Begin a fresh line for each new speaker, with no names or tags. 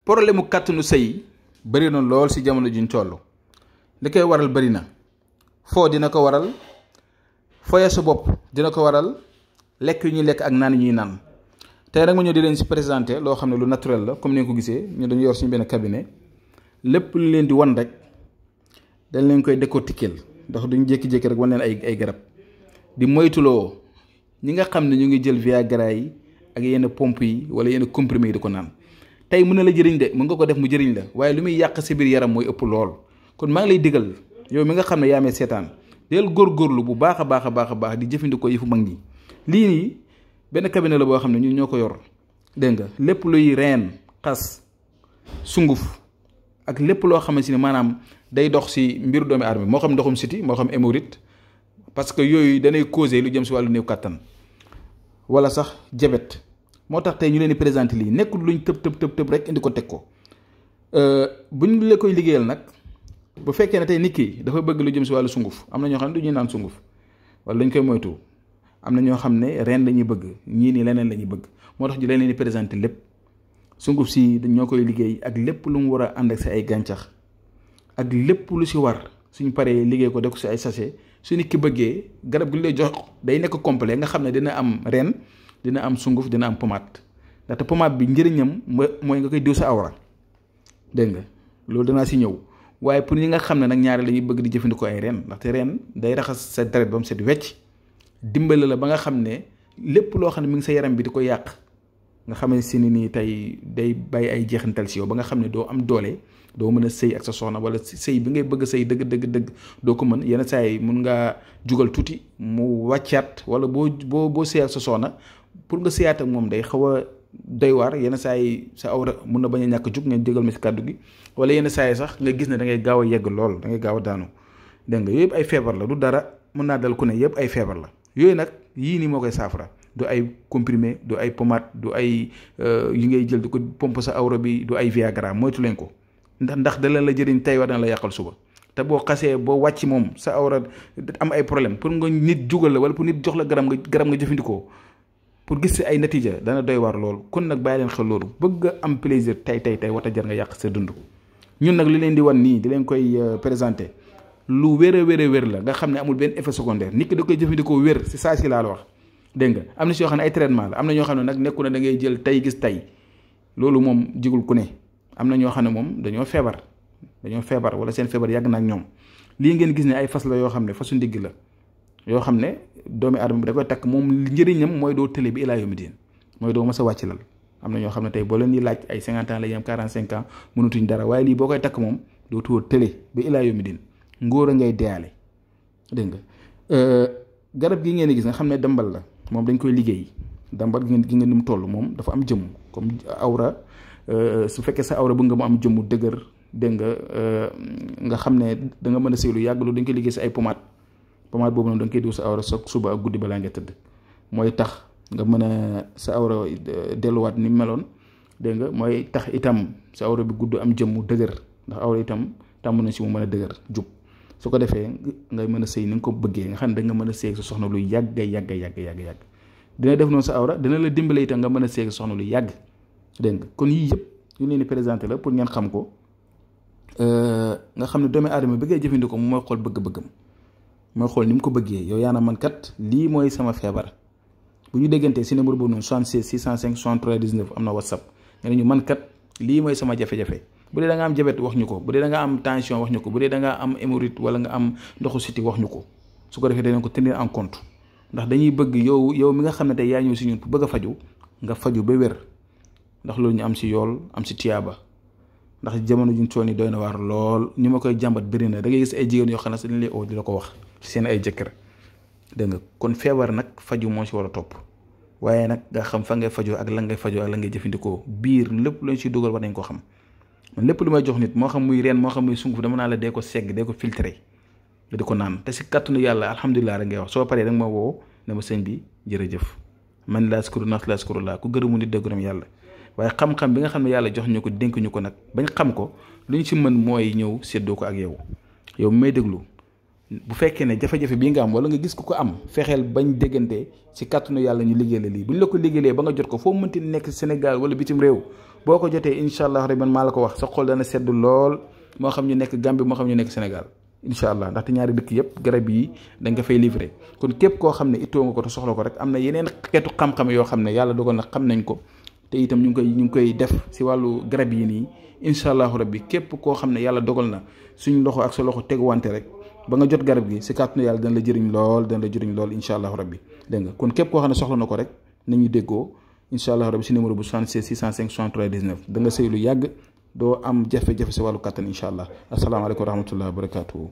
problème mu kàttanu sëy bëri na lool si jamono juñ toll li koy waral bëri na foo dina ko waral foye sa bopp dina ko waral lekk yu ñuy lekk ak naan yu ñuy naan tey nag ma ñëw di leen si présenté loo xam ne lu naturel la comme ni nga ko gisee ñu dañu yor suñu benn cabinet lépp lu leen di wan rek dañ leen koy décortiquer ndax duñ jékki-jékki rek wan leen ay garab di moytuloo ñi nga xam ne ñu ngi jël Viagra yi ak yenn pompe yi wala yenn comprimé yi di ko naan tey mën na la jëriñ de mën nga ko def mu jëriñ la waaye lu muy yàq si biir yaram mooy ëpp lool kon maa ngi lay digal yow mi nga xam ne yaa may seetaan del góorgóorlu bu baax a baax di jëfandikoo yi fu mag ñi lii nii benn cabinet la boo xam ne ñun ñoo ko yor dégg nga lépp luy reen xas sunguf ak lépp loo xamante ni maanaam day dox si mbiru doomi aadama moo xam ndoxum siti moo xam hémorroïde parce que yooyu danay causé lu jëm si wàllu néew kàttan wala sax diabète moo tax tey ñu leen di présenté lii nekkul luñ tëb rek indi ko teg ko buñ la koy liggéeyal nag bu fekkee ne tey nit ki dafa bëgg lu jëm si wàllu sunguf am na ñoo xam ne du ñuy naan sunguf wala dañ koy moytu am na ñoo xam ne ren la ñuy bëgg ñii nii leneen la ñuy bëgg moo tax ñu leen di présenté lépp sunguf si ñoo koy liggéey ak lépp lu mu war a ànd ak si ay gàncax ak lépp lu si war suñ paree liggéey ko def ko si ay sachet su nit ki bëggee garab gi ñu lay jox day nekk complet nga xam ne dina am ren dina am sunguf dina am pommade ndaxte pommade bi njëriñam mooy nga koy diw sa awra dégg nga loolu danaa si ñëw waaye pour ñi nga xam ne nag ñaari la ñuy bëgg di jëfandikoo ay ren ndaxte ren day raxas sa deret ba mu set wecc dimbale la ba nga xam ne lépp loo xam ne mi ngi sa yaram bi di ko yàq nga xam ne si nii tey day bàyyi ay jeexantal si yow ba nga xam ne doo am doole doo mën a sëy ak sa soxna wala sëy bi ngay bëgg a sëy dëgg doo ko mën yenn saa yi mun ngaa jugal tuuti mu wàccaat wala boo sëy ak sa soxna pour nga sëyaat ak moom day xaw a doy waar yenn saa yi sa awra mun na bañ a ñàkk jug ngeen jégal ma si kàddu gi wala yenn saa yi sax nga gis ne da ngay gaaw a yegg lool da ngay gaaw a daanu dégg nga yooyu yëpp ay feebar la du dara mën naa dal ku ne yëpp ay feebar la yooyu nag yii nii moo koy saafara du ay comprimé du ay pommade du ay yi ngay jël di ko pompe sa awra bi du ay Viagra moytu leen ko ndax da leen la jëriñ tey war dana la yàqal suba te boo xasee boo wàcc moom sa awra am ay problème pour nga nit jugal la wala pour nit jox la garab nga jëfandikoo pour gis si ay natiija dana doy waar loolu kon nag bàyyi leen xel loolu bëgg a am plaisir tey wata jar nga yàq sa dund ñun nag li leen di wan nii di leen koy présenté lu wér la nga xam ne amul benn effet secondaire nit ki da koy jëfandikoo wér si saa si laa la wax dégg nga am na si yoo xam ne ay traitement la am na ñoo xam ne nag nekku na da ngay jël tey gis tey loolu moom jigul ku ne am na ñoo xam ne moom dañoo feebar wala seen feebar yàgg na ak ñoom lii ngeen gis ne ay fas la yoo xam ne fasu ndigg la yoo xam ne doomi aadama bi da koy takk moom njëriñam mooy doo tële bi ilaa yawmi diin mooy doo mës a wàcc lal am na ñoo xam ne tey boo leen di laaj ay 50 ans la yem 45 ans mënatuñ dara waaye lii boo koy takk moom doo tuwo tële bi ilaa yawmi diin ngóor a ngay deyaale dégg nga garab gi ngeen di gis nga xam ne dambal la moom dañ koy liggéey dambal gi ngeen ni mu toll moom dafa am jëmm comme awra su fekkee sa awra bëgg nga mu am jëmmu dëgër dégg nga xam ne da nga mën a sëy lu yàgg loolu dañ koy liggéey si ay pommade boobu noonu da nga koy diw sa awra sa suba ak guddi balaa nga tëdd mooy tax nga mën a sa awra delluwaat ni meloon dégg nga mooy tax itam sa awra bi gudd am jëmmu dëgër ndax awra itam tàmm na si mu mën a dëgër jub su ko defee ngay mën a sëy ni nga ko bëggee nga xam ne da nga mën a sëy ak sa soxna lu yàgg dina def noonu sa awra dina la dimbale itam nga mën a sëy ak sa soxna lu yàgg dégg nga kon yii yëpp ñu leen di présenté la pour ngeen xam ko nga xam ne doomi aadama bi ngay jëfandikoo mooy xool bëgg-bëggam mooy xool ni mu ko bëggee yow yaa na man kat lii mooy sama feebar bu ñu déggantee si numéro boobu noonu 76 605 63 19 am na whatsapp nga ne ñu man kat lii mooy sama jafe-jafe bu dee da nga am diabète wax ñu ko bu dee da nga am tension wax ñu ko bu dee da nga am hémorroïde wala nga am ndoxu siti wax ñu ko su ko defee danañ ko tenir en compte ndax dañuy bëgg yow mi nga xam ne tey yaa ñëw si ñun pour bëgg a faju nga faju ba wér ndax loolu ñu am si yool am si tiyaaba ndax jamono juñ toon yi doy na waar lool ñu ma koy jàmbat bëri na da ngay gis ay jigéen yoo xam ne dañ lay oo di la ko wax ci seen ay jëkkër dégg nga kon feebar nag faju moo si war a topp waaye nag nga xam fa ngay fajoo ak la ngay fajoo ak la ngay jëfandikoo biir lépp lañ si dugal war nañ ko xam man lépp lu may jox nit moo xam muy reen moo xam muy sunguf dama naa la dee ko segg dee ko filtré nga di ko naan te si kàttanu yàlla alhamdulilah rek ngay wax soo paree rek ma woo ne ma sëñ bi jërëjëf man laa skuru nas laa skuru laa ku gërëmu nit de gërëm yàlla waaye xam-xam bi nga xam ne yàlla jox ñu ko dénk ñu ko nag bañ xam ko lu ñu si mën mooy ñëw séddoo ko ak yow may déglu bu fekkee ne jafe-jafe bii nga am wala nga gis ku ko am fexeel bañ déggante ci kàttanu yàlla ñu liggéey la lii bu ñu la ko liggéeyee ba nga jot ko foo mënti nekk Sénégal wala bitim réew boo ko jotee incha allah rabbi man maa la ko wax sa xol dana sedd lool moo xam ñu nekk Gambie moo xam ñu nekk Sénégal incha allah ndaxte ñaari dëkk yëpp garab yi dañ ko fay livré kon képp koo xam ne ittoo nga ko te soxla ko rek am na yeneen xeetu xam-xam yoo xam ne yàlla dogal na xam nañ ko te itam ñu ngi koy def si wàllu garab yi nii incha allahu rabbi képp koo xam ne yàlla dogal na suñ loxo ak sa loxo teguwante rek ba nga jot garab gi si kàttanu yàlla dana la jëriñ lool incha allahu rabbi dégg nga kon képp koo xam ne soxla na ko rek nañu déggoo incha allahu rabbi si numéro bu 76 605 63 19 da nga sëy lu yàgg doo am jafe-jafe si wàllu kàttan incha allah asalaamaaleykum wa rahmatullahi wa barakatuhu